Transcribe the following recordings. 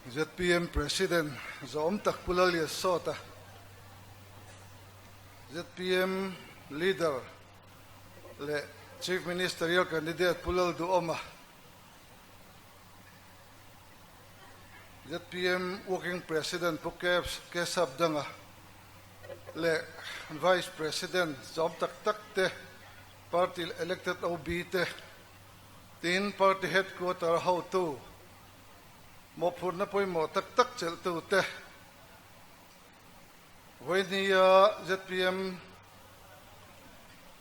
ZPM President zawm tak Pu Lalliasawta, ZPM Leader leh Chief Ministerial Candidate Pu Lalduhawma, ZPM Working President Pu Kesap Danga leh Vice President zawm tak tak te, Party Elected OB te, tin Party Headquarter hotu mawhphurhna pawimawh tak tak chelhtu te, Vawinia zpm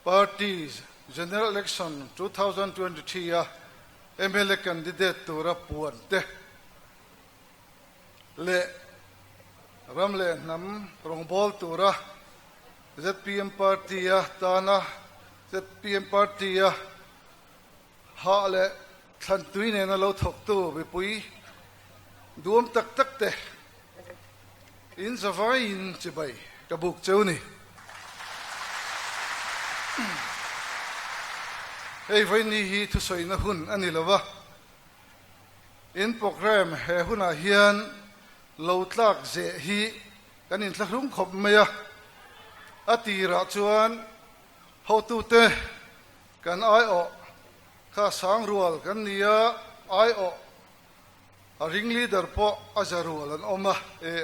Party General Election 2023 a mla candidate tura puan te leh ram leh hnam rawngbâwl tura zpm Party a tana zpm Party a Hah leh thlantui nena lo thawktu mipui duam tak tak te in zavaiin chibai ka buk cheu ni. Hei vawiini hi thusawina hun a ni lo va, in programme he hunah hian lo tlak zeh hi kan inthlahrung khawp mai a, a tirah chuan hotute Kan aiawh kha sang rual kan ni a, aiawh a ring leader pawh a za rual an awm a, e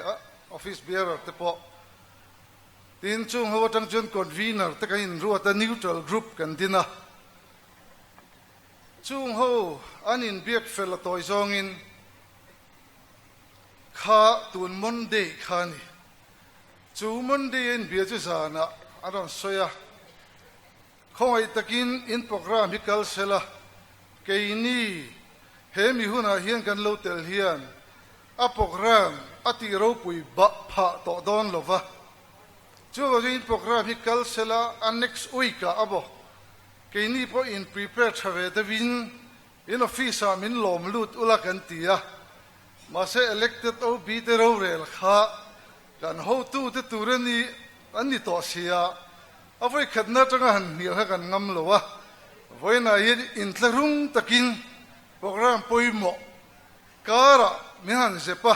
office bearer te pawh. Tin, chung ho atang chuan convener te kan inruat a, neutral group kan din a. Chung ho an inbiak fel a tawi zawngin kha tun Monday kha a ni. Chu Monday a inbia chu zanah a rawn sawi a. Khawngaih takin in programme hi kal sela, keini he mi hunah hian kan lo tel hian a programme a tih ropui bah phah tawh dawn lo va. Chuvangin in programme hi kal sela a next week ah a bawk. Keini pawh in prepare tha ve deuhin in office ah min lawm lut ula kan ti a. Mahse elected OB te rorel kha kan hotute tur a ni an ni tawh sia. A vawi khatna atanga han hnial kha kan ngam lo a, vawiinah hian intlarung takin programme pawimawh karah min han zep a,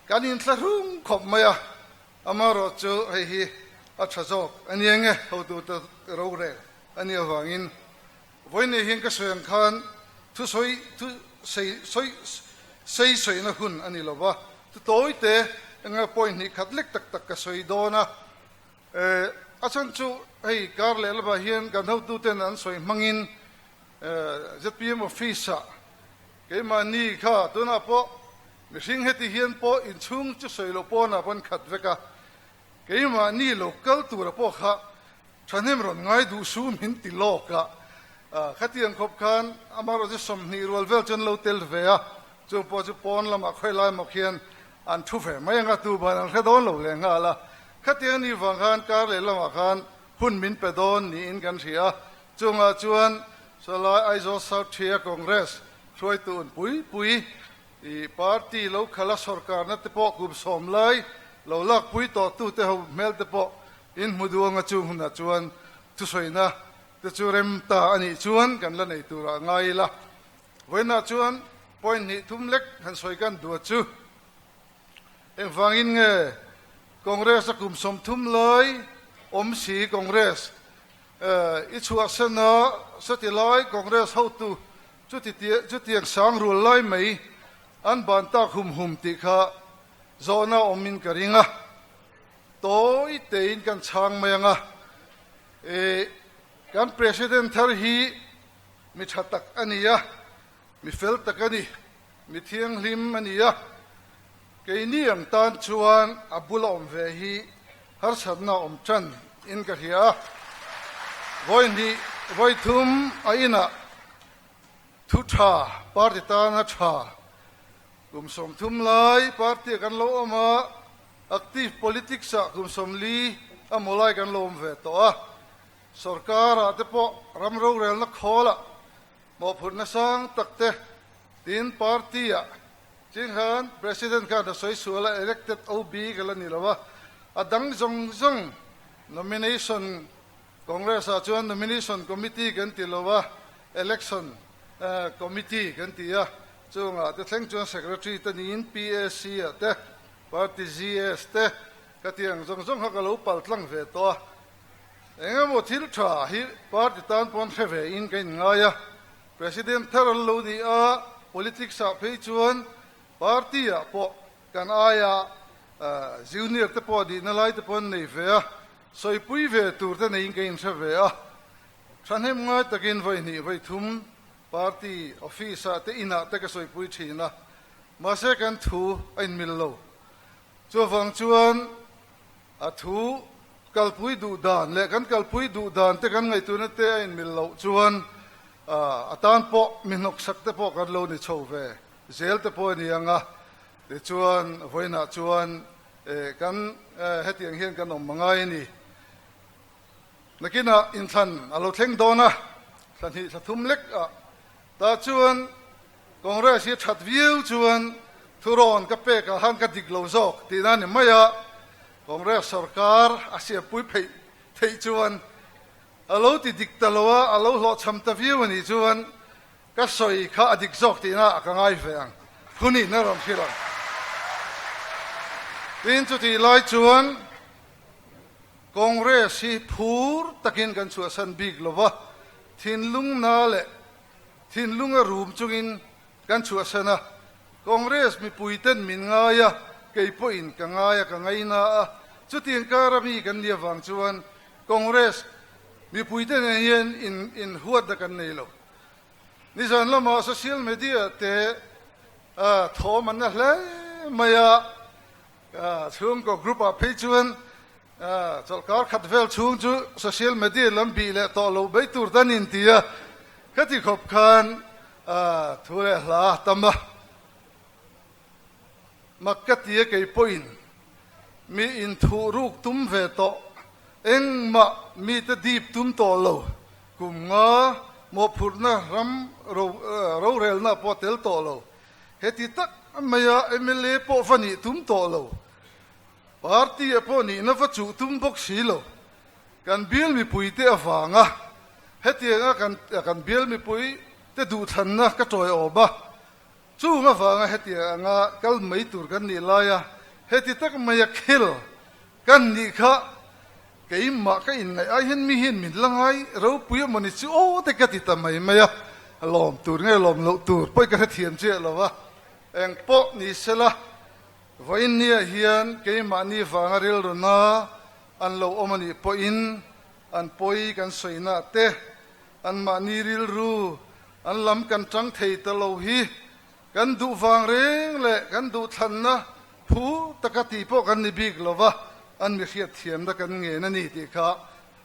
kan intlarung khawp mai a, amaherawh chu hei hi a tha zawk a nia nge hotute rorel a nih avangin vawiinah hian ka sawi ang khan thusawi thu sei sawi sei sawina hun a ni lo va, thu tawite enga point hnih khat lek tak tak ka sawi dawn a. A chhan chu hei kar leh lamah hian kan hotuten an sawi hmangin zpm office-ah keimahni kha tunah pawh mihring heti hian pawh inchhung chu sawi loh pawnah pawh an khat vek a, keimahni lo kal tura pawh kha thahnem rawn ngai duh su min ti lawk a, khatiang khawp khan amaherawhchu chu 20 rual vel chu an lo tel ve a, chu pawh chu pawn lamah khawi lai maw khian an thu ve mai ang a, tu ban an hre dawn lo leh nghal a. Khatiang ni vang khan kar leh lamah khan hun min pe dawn niin kan hria a, chungah chuan Sawlai Aizawl South Thia Congress hruaitu un pui pui i party lo khala sawrkarna te pawh kum sawm lai lo lak pui tawh tu te ho hmel te pawh in hmu duang a chung hunah chuan thusawina te chu rem ta a nih chuan kan la nei turah ngai ila. Vawiinah chuan point hnih thum lek han sawi kan duat chu. Engvangin nge Congress a kum 30 lai awm si Congress i chhuahsan a sati lai Congress hotu chutiang sang rual lai mai an ban tak hum hum tih kha zawhna awmin ka ring a, tawi tein kan chhang mai ang a. Kan President thar hi mi tha tak a ni a, mi fel tak a ni. Mi thianghlim a ni a, keini ang tan chuan a bula awm ve hi harsatna awm tan in ka hria a. Vawi hnih, vawi thum a inah thu tha, party tana tha, kum 30 lai party ah kan lo awm a, active politics ah kum 40 a maw lai kan lo awm ve tawh a, sorkar ah te pawh ram rorelna khawl ah Mawhphurhna sang tak te tin party ah ching khan President khan a sawi sual a, elected OB ka la ni lo a, a dang zawng zawng nomination Congress ah chuan nomination committee kan ti lo a, election committee kan ti a. Chungah te thleng chuan Secretary te niin PAC ah te, Party GS te ka tih ang zawng zawng kha ka lo pal tlang ve tawh a. Engemaw thil tha hi party tan pawn hre ve in ka inngai a. President thar an lo ni a, politics ah phei chuan party ah pawh kan aia junior te pawh nihna lai te pawh an nei ve a, sawipui ve tur te neiin ka inhre ve a. Thahnem ngai takin vawi hnih vawi thum party office ah te inah te ka sawipui thin a, mahse kan thu a inmil lo. Chuvang chuan a thu kalpui duh dan leh kan kalpui duh dan te kan ngaihtuahna te a inmil loh chuan a tan pawh mi hnawksak te pawh kan lo ni chho ve zel te pawh a ni ang a. Tichuan vawiinah chuan kan hetiang hian kan awm angai a ni. Nakinah inthlan a lo thleng dawn a, thla hnih thla thum lek ah tah chuan Congress hi that viau chuan thurawn ka pek ah khan ka dik lo zawk tihna a ni mai a, Congress sorkar a siampui pheih theih chuan a lo ti dik ta lo a, a lo hlawhchham ta viau a nih chuan ka sawi kha a dik zawk tihna ah ka ngai ve ang, Phuni na rawn hrilh ang. Tin chutih lai chuan. Congress hi phur takin kan chhuahsan bik lo va, thinlung na leh thinlunga rum chungin kan chhuahsan a. Congress mipuiten min ngai a, kei pawhin ka ngai a, ka ngaina a. Chutiang kara mi kan nih avang chuan Congress mipuite nen hian inhuatna kan nei lo. Nizan lamah social media te thawm an na hle mai a. Chhungkaw group ah phei chuan chawlhkar khat vel chhung chu social media lam bih leh tawh lo bei tur te an inti a, khati khawp khan thu leh hla a tam a. Mak ka ti a kei pawhin mi inthuh ruk tum ve tawh engmah mite dip tum tawh lo kum nga mawhphurhna ram rorelna pawh tel tawh lo. Heti tak maia mla pawh va nih tum tawh lo, party-a pawh nihna va chuh tum bawk si lo. Kan bial mipuite avanga hetianga kan kan bial mipuite duhthlanna ka tawiawm a, chung avanga hetiang anga kal mai tur kan nih laia heti tak maia khel kan nih kha Keimah ka inngaih ai hian mi hian min la ngai ropui a mawni chu aw te ka ti ta mai mai a, lawm tur nge lawm loh tur pawh ka hrethiam chiah lo a, eng pawh ni sela vawiin nia hian keimahni vanga rilru na an lo awm a nih pawhin an pawi kan sawina te anmahni rilru an lam kan tang thei ta lo hi Kan duh vang reng leh kan duhthlanna phu taka tih pawh kan ni bik lo va, an mi hriatthiamna kan ngen a ni tih kha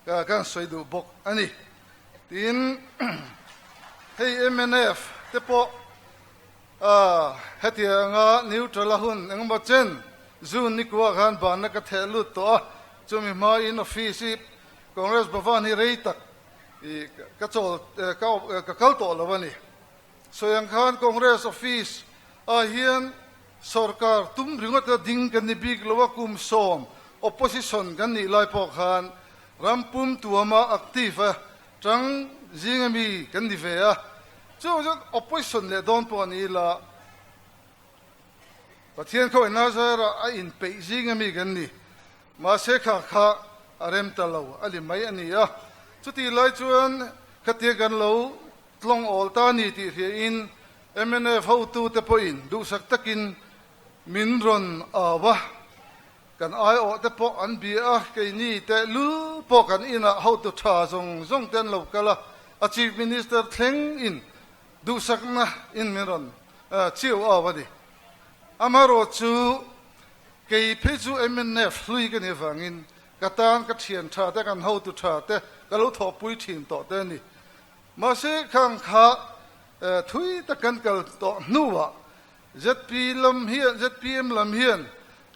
kan sawi duh bawk a ni. Tin, hei mnf te pawh hetianga neutral a hun engemaw chen June ni kuah khan banna ka theh lut tawh a, chumi hmain office hi Congress Bhavan hi rei tak ka chawl ka kal tawh lo a ni. Sawi ang khan Congress office ah hian sorkar tum ringawt a ding kan ni bik lo a, kum sawm opposition kan nih lai pawh khan ram pum tuama active a tang zinga mi kan ni ve a, chuvang chuan opposition leh dawn pawh a ni ila Pathian khaw Nazarah a inpeih zinga mi kan ni. Mahse kha kha a rem ta lo a ni mai a ni a, chutih lai chuan khatia kan lo Tlawng awl ta ni tih hriain mnf hotute pawhin duhsak takin min rawn au a, kan aiawhte pawh an bia a, keini teh lul pawh kan inah hotu tha zawng zawng te an lo kal a, a Chief Minister thleng in duhsakna in min rawn chiu au a ni. Amaherawh chu kei phei chu mnf hlui ka nih avangin ka tan ka thian tha te, kan hotu tha te ka lo thawhpui thin tawh te a ni. Mahse khang kha thui tak kan kal tawh hnuah ZP lam hian, zpm lam hian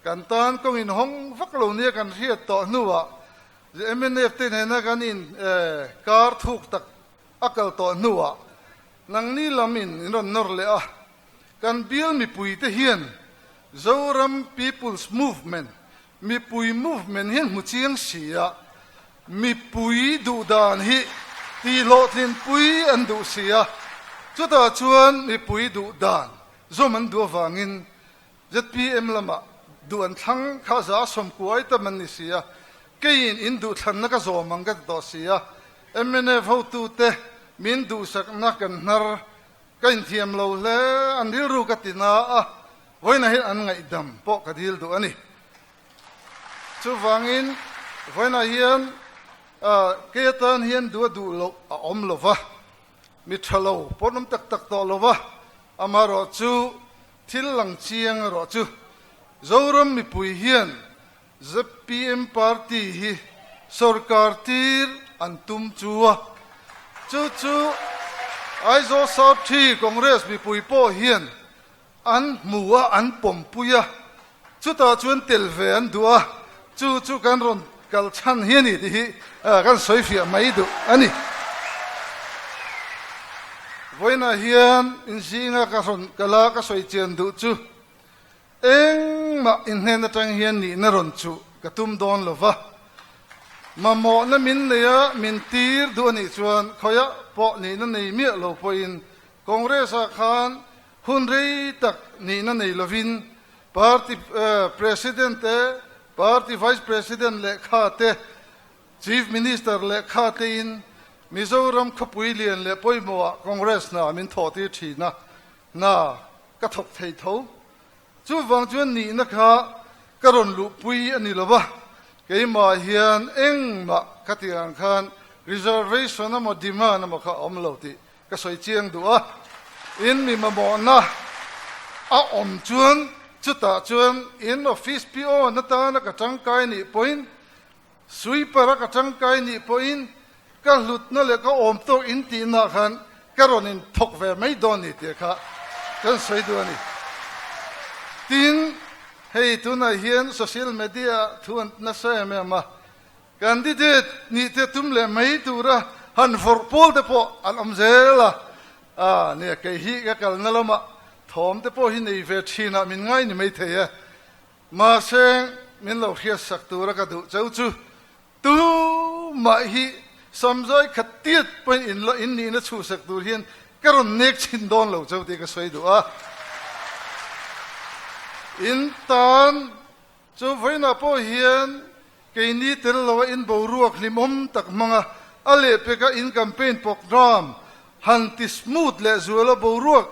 kan tan kawng in hawng vak lo nia kan hriat tawh hnuah mnf te nena kan in kar thuk tak a kal tawh hnuah nangni lam in in rawn nawr leh a, kan bial mipui te hian Zoram People's Movement, mipui movement hian hmu chiang si a, Mipui duh dan hi tihhlawhtlinpui an duh si a. Chutah chuan mipui duh dan zawm an duh avangin zpm lamah duh an thlang kha 190 tam an ni si a, keiin in duhthlanna ka zawm ang ka ti tawh si a, mnf hotute min duhsakna kan hnar ka inthiam lo hle, an rilru ka ti na a, vawiinah hian an ngaihdam pawh ka dil duh a ni. Chuvangin vawiinah hian kei atan hian duh a duh loh a awm lo va, mi tha lo pawh an awm tak tak tawh lo va, amaherawhchu thil lang chiang erawh chu Zoram mipui hian zpm party hi sorkar tir an tum chu a, chu chu Aizawl South Ṭhi Congress mipui pawh hian an hmu a, an pawmpui a, chutah chuan tel ve an duh a, chu chu kan rawn kal chhan hi a ni tih hi kan sawi fiah mai duh a ni. Vawiinah hian inzinga ka rawn kal a, ka sawi chian duh chu engmah inhnen atang hian nihna rawn chuh ka tum dawn lo va, mamawhna min nei a, min tir duh a nih chuan khawiah pawh nihna nei miah lo pawhin Congress-ah khan Hun rei tak nihna nei lovin Party President te, Party Vice President lehkha te, Chief Minister lehkha tein Mizoram khawpui lian leh pawimawhah Congress hna min thawh tir thin a, hna ka thawk thei tho. Chuvang chuan nihna kha ka rawn luhpui a ni lo va, keimah hian engmah ka tih ang khan reservation emaw demand emaw kha a awm lo tih Ka sawi chiang duh a, in mi mamawhna a awm chuan chutah chuan in office peon atana ka tangkai nih pawhin, sweeper a ka tangkai nih pawhin ka hlutna leh ka awm tawk in tihna khan ka rawn in thawk ve mai dawn ni tih kha kan sawi duh a ni. Tin, hei tunah hian social media thu an nasa em em a, Candidate nih te tum leh mai tura han vawrh pawl te pawh an awm zel a, a nia kei hi ka kalna lamah thawm te pawh hi nei ve thin ah min ngai ni mai thei e. Mahse min lo hriatsak tura ka duh cheu chu tumah hi samzai khat tiat pawhin in la in nihna chhuhsak tur hian ka rawn nek chhin dawn lo cheu tih ka sawi duh a. In tan Chu vawiinah pawh hian keini tel loa in boruak hlimawm tak hmanga a lehpeka in campaign programme han ti smooth leh zuala boruak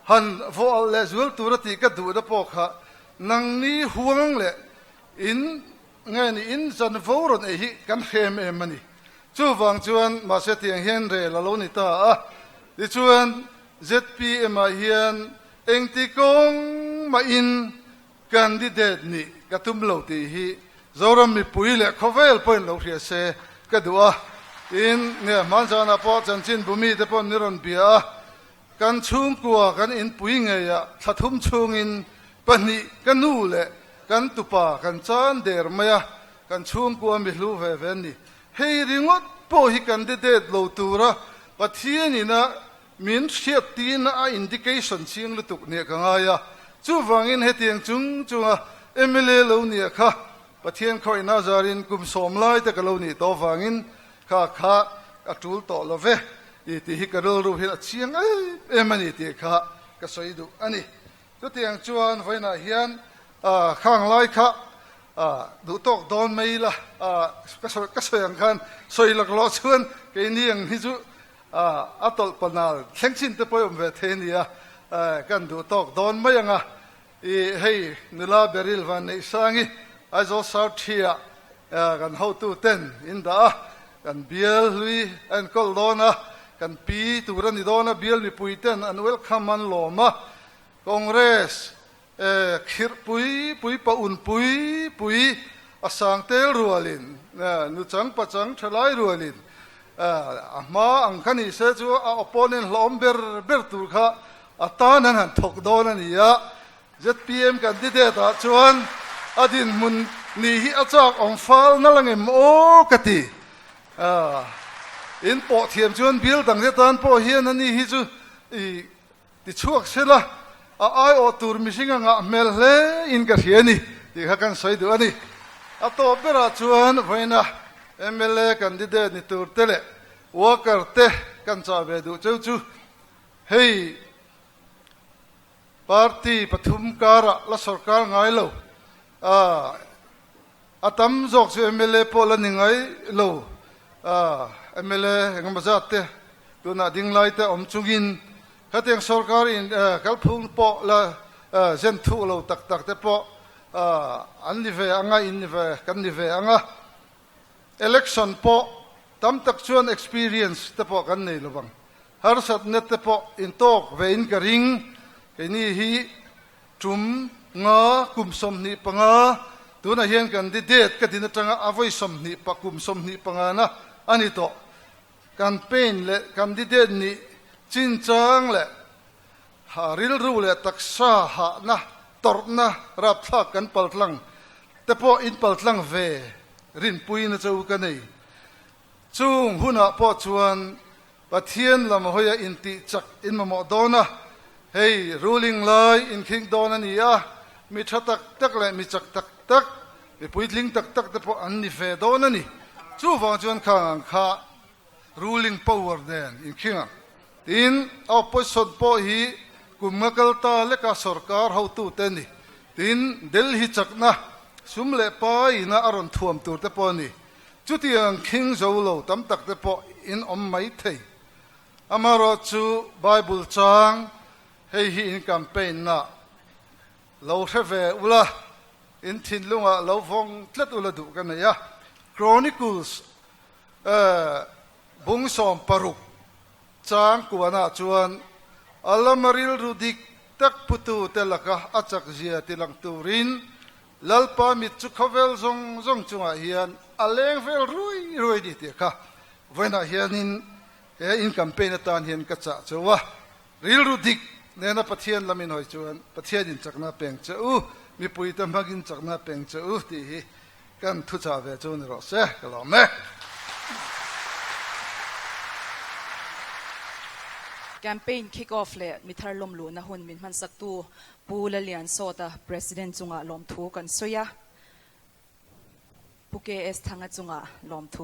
han vawh alh leh zual tura tih ka duhna pawh kha nangni huang leh in nge ni in zanvo rawn ei hi kan hrem em a ni. Chuvang chuan mahse tiang hian rel a lo ni ta a, tichuan zpm ah hian engti kawng mahin Candidate nih ka tum lo tih hi Zoram mipui leh khawvel pawhin lo hria se ka duh a, tin nge hmanzanah pawh chanchin bumi te pawh ni rawn bia a, kan chhungkua kan inpui ngeiah thla thum chhungin pahnih ka nu leh kan tupa kan chan der mai a, kan chhungkua mi hlu ve ve an ni. Hei ringawt pawh hi candidate lo tura Pathianina Min hriat tina a indication chiang lutuk nia ka ngai a, chuvangin hetiang chung chunga mla lo nia kha Pathian khawihna zarin kum sawm lai te ka lo nih tawh vangin kha kha a tul tawh lo ve i tih hi ka rilru hian a chiang em em a ni tih kha ka sawi duh a ni. Chutiang chuan vawiinah hian khang lai kha duh tawk dawn mai ila ka sawi ang khan sawi laklawh chuan keini ang hi chu A tawlh panal thleng chin te pawh awm ve thei a nia, kan duh tawk dawn mai ang a. I hei nula Beryl van neih sang i Aizawl South Ṭhi-ah kan hotu ten in dah a, kan bial hlui a enkawl dawn a, kan pi tur a ni dawn a, bial mipui ten an welcome an lawm a, Congress Khirh pui pui pa un pui pui a sang tel rualin nuchang pachang tha lai rualin a hma ang kha ni se chu a opponent hlawm ber ber tur kha a tan an han thawk dawn a ni a. Zpm candidate ah chuan a dinhmun nih hi a chak awm fal nal angem aw ka ti. In pawh thiam chuan bial dang te tan pawh hian ani hi chu i Tichhuak sela, a aiawh tur mihring a ngah hmel hle in ka hria a ni tih kha kan sawi duh a ni. A tawp berah chuan vawiina mla candidate ni tur te leh worker te kan chah ve duh cheu chu Hei party pathum karah la sorkar ngai lo a, a tam zawk chu mla pawh la ni ngai lo a, mla engemaw zat te tunah ding lai te awm chungin khatiang sorkar in kalphung pawh la zen thuh lo tak tak te pawh an ni ve anga in ni ve kan ni ve anga. Election pawh tam tak chuan experience te pawh kan nei lovang. Harsatna te pawh intawk ve in ka ring. Keini hi tum nga kum 25 tunah hian candidate ka din atanga a vawi 20 pa kum 25 na a ni tawh. Campaign leh candidate nih chinchang leh rilru leh taksa hahna tawrhna rapthlak kan paltlang te pawh in paltlang ve rinpuina che u ka nei. Chung hunah pawh chuan Pathian lam hawia intih chak in mamawh dawn a, hei ruling lai inkhing dawn a ni a, mi tha tak tak leh mi chak tak tak, mi puitling tak tak te pawh an ni ve dawn a ni. Chuvang chuan khang ang kha ruling power nen inkhing ang. Tin, a opposition pawh hi kum nga kal ta leka sorkar hotute ni. Tin, Delhi chakna sum leh paina a rawn thuam tur te pawh a ni. Chutiang khing zo lo tam tak te pawh in awm mai thei. Amaherawhchu Bible chang hei hi in campaign na lo hre ve ula, in thinlungah lo vawng tlat ula duh ka nei a. Chronicles bung 16 chang kuanah chuan a lama rilru dik tak putu te laka a chak zia tilang turin Lalpa mit chu khawvel zawng zawng chungah hian a leng vel rui rui ni tih kha vawiinah hianin he in campaign atan hian ka chah cheu a. Rilru dik nena Pathian lamin hawi chuan Pathianin chakna peng che u, mipuite hmangin chakna peng che u tih hi kan thuchah ve chu ni rawh se, ka lawm e. Campaign kick off leh mithar lawm luhna hun min hmansaktu Pu Lalian Sawta President chungah lawmthu kan sawi a, Pu KS Thanga chungah lawmthu.